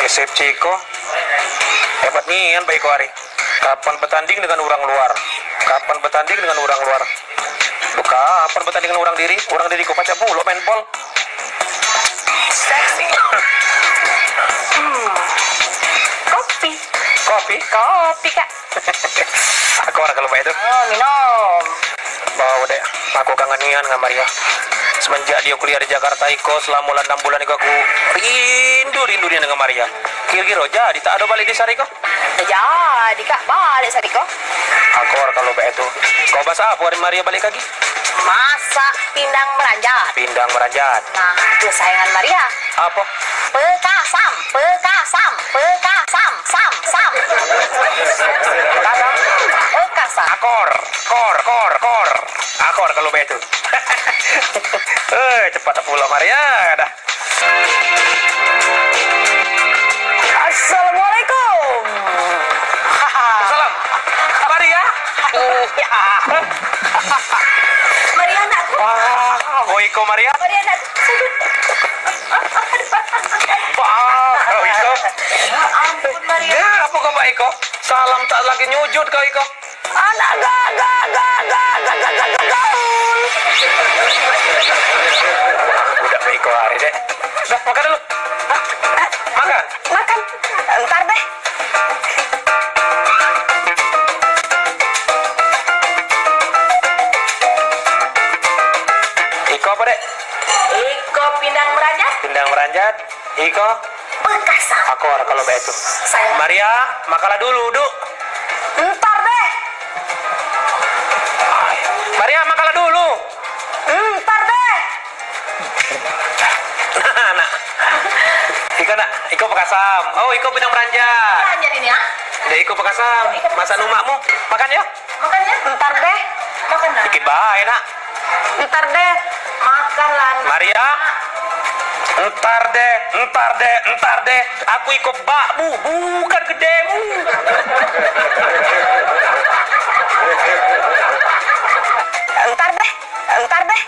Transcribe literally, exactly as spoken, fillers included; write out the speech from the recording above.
S F C ko. Hebat nian Pak Iko hari. Kapan betanding dengan orang luar? Kapan betanding dengan orang luar? Bukan, kapan betanding dengan orang diri? Orang diri ko pacak pulo main bol. Seksi. Hmm. Kopi. Kopi? Kopi, Kak. Aku ora kalau bae tu. Oh, minum. Bau dek, aku kangen nian dengan Maria. Semenjak dia kuliah di Jakarta iko, selama enam bulan iko aku rindu, rindu nian dengan Maria. Kira-kira jadi tak ada balik di sari ko? Jadi, Kak, balik sari ko. Akor kalau bae tu. Kau bahasa apa hari Maria balik lagi? Masak pindang meranjat. Pindang meranjat. Nah, kesayangan Maria. Apa? Pekasam, pekasam, pekasam, sam, sam. Pekasam? Pekasam. Akor, kor, kor, kor. Akor kalau bae tu. Eh, cepat pulang Maria dah. Assalamualaikum. Salam. Maria? Iya. Maria anakku. Wah, oh iko Maria. Maria anakku. Wah, kau iko. Ya ampun, Maria. Ya, apa kau, Mbak Iko? Salam tak lagi nyujud kau iko. Anak ga-, ga-, ga-, gaul. Budak Mbak Iko hari dek. Dah, makan dulu. Hah? Makan? Makan. Ntar deh. Iko apa, Dek? Iko pindang meranjat. Pindang meranjat. Iko? Bekasam. Akor kalau bae tu. Sayang. Maria, makanlah dulu, Duk. Ntar deh. Maria, makanlah dulu. Ntar deh. Nah, nah. Iko nak, iko pekasam. Oh, iko pindang meranjat. Meranjat ini, ah? Dek iko pekasam. Iko pekasam. Masak numakmu. Makan ya. Makan ya. Ntar deh. Makan lah. Dikit bae, nak. Ntar deh. Makan lah. Maria. Ntar deh, ntar deh, ntar deh. Aku iko bakmu, bukan gedemu. Ntar deh, ntar deh.